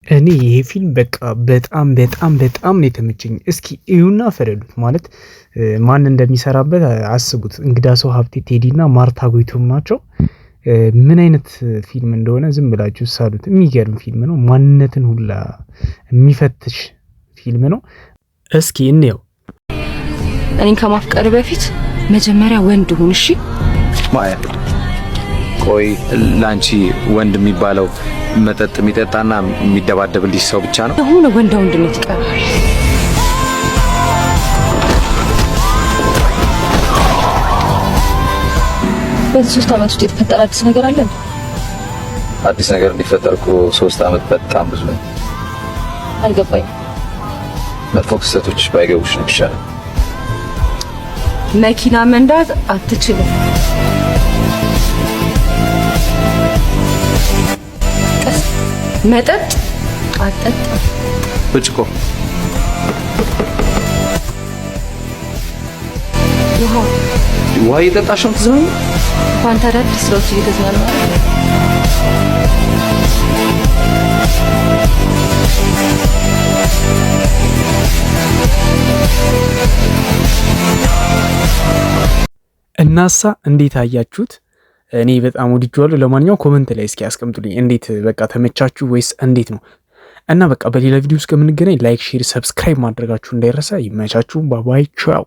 እኔ ይሄ ፊልም በቃ በጣም በጣም በጣም ነው የተመቸኝ። እስኪ እዩና ፍረዱት። ማለት ማን እንደሚሰራበት አስቡት። እንግዳ ሰው ሀብቴ፣ ቴዲና ማርታ ጎይቶም ናቸው። ምን አይነት ፊልም እንደሆነ ዝም ብላችሁ ሳሉት። የሚገርም ፊልም ነው። ማንነትን ሁላ የሚፈትሽ ፊልም ነው። እስኪ እንየው። እኔን ከማፍቀር በፊት መጀመሪያ ወንድ ሁን። እሺ ማያ፣ ቆይ ላንቺ ወንድ የሚባለው መጠጥ የሚጠጣና የሚደባደብልሽ ሰው ብቻ ነው? የሆነ ወንዳ ወንድነት ይቀራል። በዚህ 3 ዓመት ውስጥ የተፈጠረ አዲስ ነገር አለ? አዲስ ነገር እንዲፈጠር እኮ 3 ዓመት በጣም ብዙ ነው። አልገባኝም። መጥፎ ክስተቶች ባይገቡሽ ነው ይሻላል። መኪና መንዳት አትችልም። ቀስ። መጠጥ አትጠጣም። ብርጭቆ። ውሃ። ውሃ እየጠጣሽ ነው የምትዝናኚው? እንኳን አዳዲስ ስራዎች እየተዝናና ነው። እናሳ እንዴት አያችሁት? እኔ በጣም ወድጄዋለሁ። ለማንኛውም comment ላይ እስኪ አስቀምጡልኝ፣ እንዴት በቃ ተመቻችሁ ወይስ እንዴት ነው? እና በቃ በሌላ ቪዲዮ እስከምንገናኝ like፣ share፣ subscribe ማድረጋችሁ እንዳይረሳ። ይመቻችሁ። Bye bye፣ ቻው።